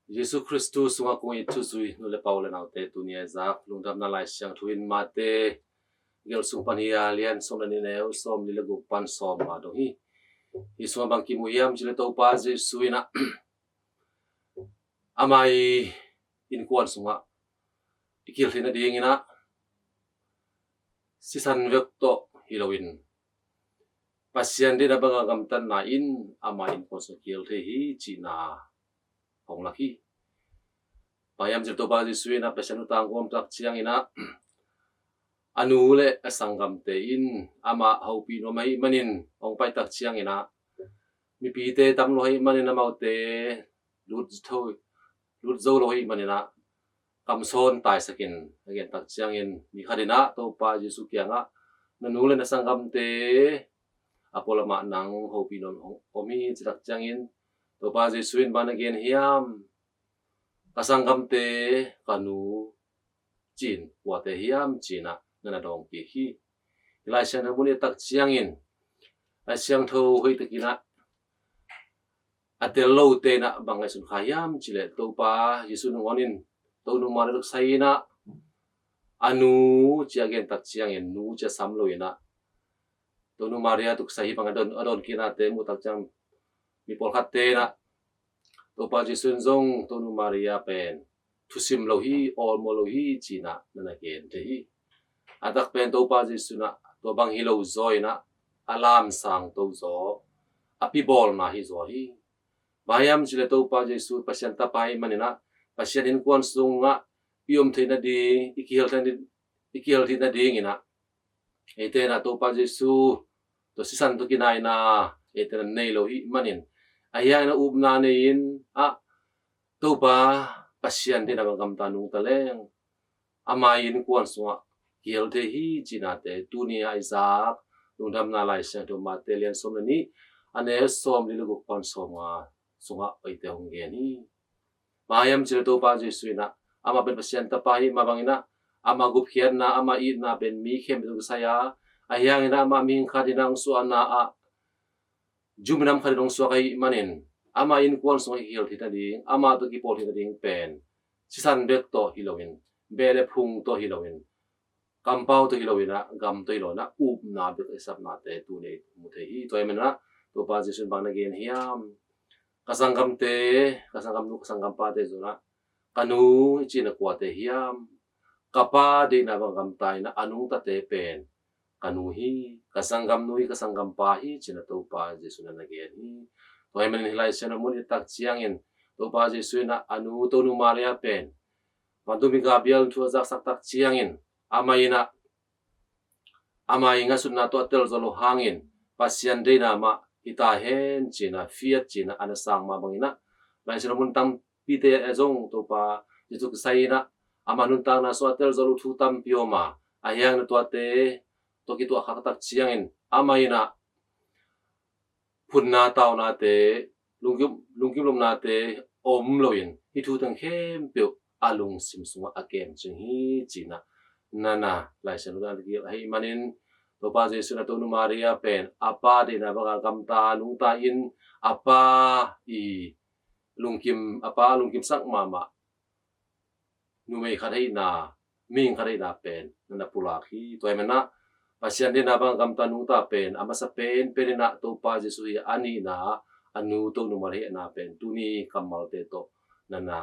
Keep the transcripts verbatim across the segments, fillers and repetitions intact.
Jesu Khristu sungah kong it thuzui nu le pa, u le naute, tuni a i zak lungdamna Lai Siangtho in Mate gel sung pan hi a, lian sawm le nih, neu sawm li le guk pan sawm nga dong hi. Hi sungah bang kimu hiam cih leh Topa Jesu in ah ama i innkuan sungah i kihel theih nadingin ah sisan vek tawh hi loin Pasian deihna banga gamtatna in ama innkuan sungah kihel thei hi cihna hong lak hi. Bang hiam cih leh Topa Jesu in ah Pasian nuntakna hong om tak ciangin ah a nu le a sanggamte in amah hopih nuam ahih manin hong pai tak ciangin ah mipite tam lua ahih manin amaute lut tho, lut zo lo ahih manin ah kamsawn taisakin a gen tak ciangin mi khat in ah Topa Jesu kiangah na nu le na sanggamte a pualamah nang hopih nuam hong om hi ci tak ciangin Topa Jesu in bang na gen hiam? Ka sanggamte, ka nu, ci-in kuate hiam ci-in ah na na dawng kik hi. Hi Lai Siangtho mun i et tak ciangin Lai Siangtho hoih takin ah a tel lote in ah bang ngaihsun kha hiam cih leh Topa Jesu nangawn in Tonu Maria tawh kisai in ah a nu ci a gen tak ciangin nu ci a sam lo in ah Tonu Maria tawh kisai hi bang a dawn, a dawn kik nate muh tak ciang mi pawlkhatte in ah Topa Jesu in zong Tonu Maria pen thusim lo hi, awlmawh lo hi ci-in ah na na gen thei hi. A tak pen Topa Jesu in ah tua bang hi lo zaw in ah a lamsangto zaw, a pibawlna hi zaw hi. Bang hiam cih leh Topa Jesu Pasian Tapa ahih manin ah Pasian innkuan sungah i om theih nading, i kihel theih, i kihel theih nadingin ah eite in ah Topa Jesu tawh sisan tawh kinaina eite in ah nei lo ahih manin, ahi hangin ah upna nei-in ah Topa Pasian deihna bang gamta nungta leng ama i innkuan sungah kihel thei hi cihnate tuni a i zak lungdamna Lai Siangtho Mate lian sawm le nih, a neu sawm li le guk pan sawm nga sungah eite hong gen hi. Bang hiam cih leh Topa Jesu in ah amah pen Pasian Tapa hi mah bangin ah ama gupkhiatna, ama itna pen mi khempeuh tawh kisai a, ahi hangin ah amah mihing khat in ah hong suahna ah zu minam khat in hong suak ahih manin ama innkuan sungah i kihel theih nading, ama tawh kipawl theih nading pen sisan bek tawh hi loin, beh le phung tawh hi loin, kampau tawh hi loin ah, gam tawh hi loin ah, upna bek i sapnate tuni i mu thei hi. Tua ahih manin ah Topa Jesu in bang na gen hiam? Ka sanggamte, ka sanggamnu, ka sanggampate zong ah ka nu i cihna kuate hiam? Ka Pa deihna bang gamta in ah a nungtate pen ka nu hi, ka sanggamnu hi, ka sanggampa hi ci-in ah Topa Jesu in na na gen hi. Tua ahih manin hi Lai Siangtho mun i et tak ciangin Topa Jesu in ah a nu Tonu Maria pen vantung mi Gabriel thu a zaksak tak ciangin amah in ah ama i ngaihsutna tawh a tel zo lo hangin Pasian deihna mah hi ta hen ci-in ah, fiat ci-in ah a na sang mah bangin ah Lai Siangtho mun tampite ah zong Topa Jesu kisai in ah ama nuntakna sungah a tel zo lo thu tampi om a, ahi hangin ah tuate tawh kituah khak tak ciangin amah in ah phunna taunate, lungkim, lungkim lomnate om loin hih thu teng khempeuh a lungsim sungah a kem cing hi ci-in ah na na Lai Siangtho na na gen ahih manin Topa Jesu in ah Tonu Maria pen a Pa deihna banga gamta nungta in a Pa i lungkim, a Pa lungkimsak mahmah numei khat ahihna, mihing khat ahihna pen na na pulak hi. Tua ahih manin ah Pasian deihna banga gamta nungta pen a masa penpen in ah Topa Jesu hi a, a nihna a nu Tonu Maria ahihna pen tuni kammalte tawh na na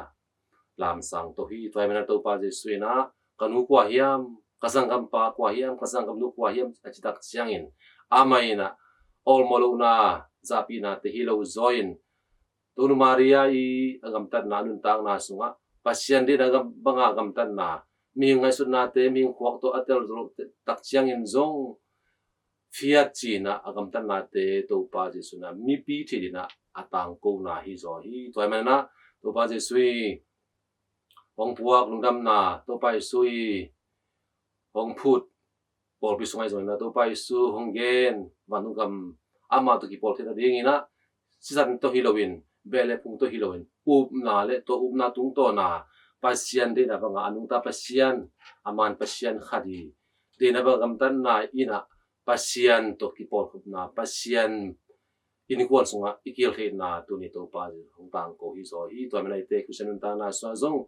lamsangto hi. Tua ahih manin ah Topa Jesu in ah ka nu kua hiam, ka sanggampa kua hiam, ka sanggamnu kua hiam a cih tak ciangin amah in ah awlmawh lohna, zahpihnate hi lo zaw in Tonu Maria i a gamtatna, a nuntakna sungah Pasian deihna gam, banga gamtatna, mihing ngaihsutnate, mihing khuak tawh a tel zo lo tak ciangin zong fiat ci-in ah a gamtatnate Topa Jesu in ah mipi theih dingin ah a tangkona hi zaw hi. Tua ahih manin ah Topa Jesu i hong puak lungdamna, Topa Jesu i hong phut pawlpi sungah i zong in ah Topa Jesu hong gen vantung gam amah tawh kipawl theih nadingin ah sisan tawh hi loin, beh le phung tawh hi loin, upna le tua upna tungtawn a Pasian deihna banga a nungta Pasian, a man Pasian khat i deihna banga gamtatna in ah Pasian tawh kipawlkhopna, Pasian innkuan sungah i kihel theihna tuni Topa Jesu hong tangko hi zaw hi. Tua manin eite Khristian nuntakna sungah zong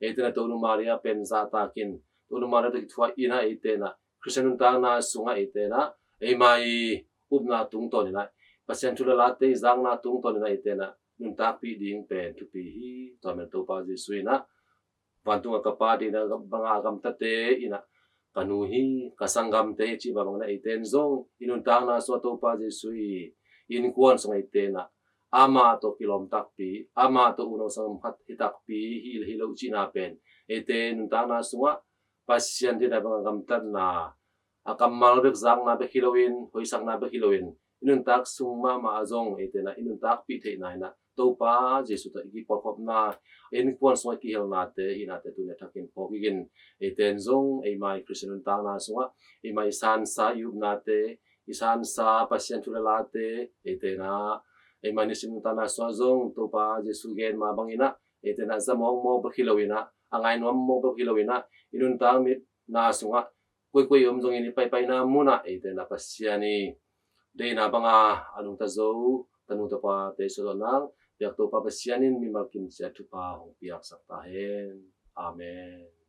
eite na Tonu Maria pen zahtakin, Tonu Maria tawh kithuah in ah eite na Khristian nuntakna sungah eite na eima i upna tungtawn in ah, Pasian thu le late i zakna tungtawn in ah eite na nuntakpih ding pen thupi hi. Tua manin Topa Jesu in ah vantung a ka Pa deihna banga a gamtate in ah ka nu hi, ka sanggamte hi cih bang bangin ah eite in zong i nuntakna sungah Topa Jesu i innkuan sungah eite in ah amah tawh kilawm takpi, amah tawh unau sanggam khat hi takpi hi, hi lo cihna pen eite nuntakna sungah Pasian deihna banga gamtatna, a kammal bek zakna bek hi loin, hoihsakna bek hi loin, i nuntak sung mahmah ah zong eite na i nuntakpih theihna in ah Topa Jesu tawh i kipawlkhopna, innkuan sungah i kihelnate, i hihnate tuni a thakin phawk kik in, eite in zong eima i Khristian nuntakna sungah eima i sansa i upnate, i sansa Pasian thu le late eite na eima nisim nuntakna sungah zong Topa Jesu gen mah bangin ah eite na za mawkmawk bek hi loin ah, a ngai nuam mawk bek hi loin ah, i nuntak mitna sungah koikoi om zongin i paipaina munah eite na Pasian i deihna banga a nungta zo tanu tapate suah zawh nang biak Topa Pasian in mimal kim ciat thupha hong piaksak ta hen. Amen.